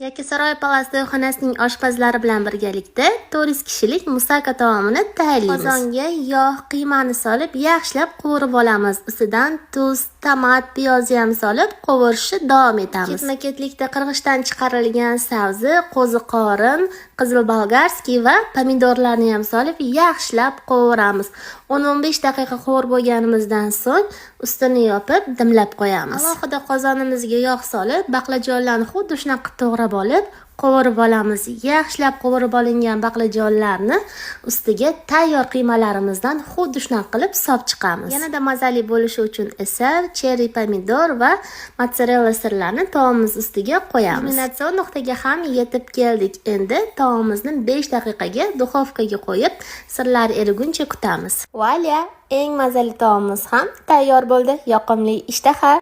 Yakkasaroy Palace to'yxonasining oshpazlari bilan birgalikda 400 kishilik musaka taomini tayyorlaymiz. Qozonga yog', qiymani solib, yaxshilab qovurib olamiz. Ustidan tuz, tomat, piyozni ham solib, qovurishni davom etamiz. Ketma-ketlikda qirg'ichdan chiqarilgan sabzi, qo'ziqorin, qizil болгарский va pomidorlarni ham solib, yaxshilab qovuramiz. 10-15 daqiqa qovurib bo'lganimizdan so'ng ustini yopib dimlab qo'yamiz. Alohida qozonimizga yog' solib, baqlajonlarni xuddi shunaqa to'g'rab olib, qovurib olamiz. Yaxshilab qovurib olingan baqlajonlarni ustiga tayyor qiymalarimizdan xuddi shunaqa qilib solib chiqamiz. Yanada mazali bo'lishi uchun esa cherry pomidor va mozzarella sirlarni taomimiz ustiga qo'yamiz. Kulminatsion nuqtaga ham yetib keldik. Endi taomimizni 5 daqiqaga duxovkaga qo'yib, sirlar eriguncha kutamiz. Вуаля, eng mazali taomimiz ham tayyor bo'ldi. Yoqimli ishtaha.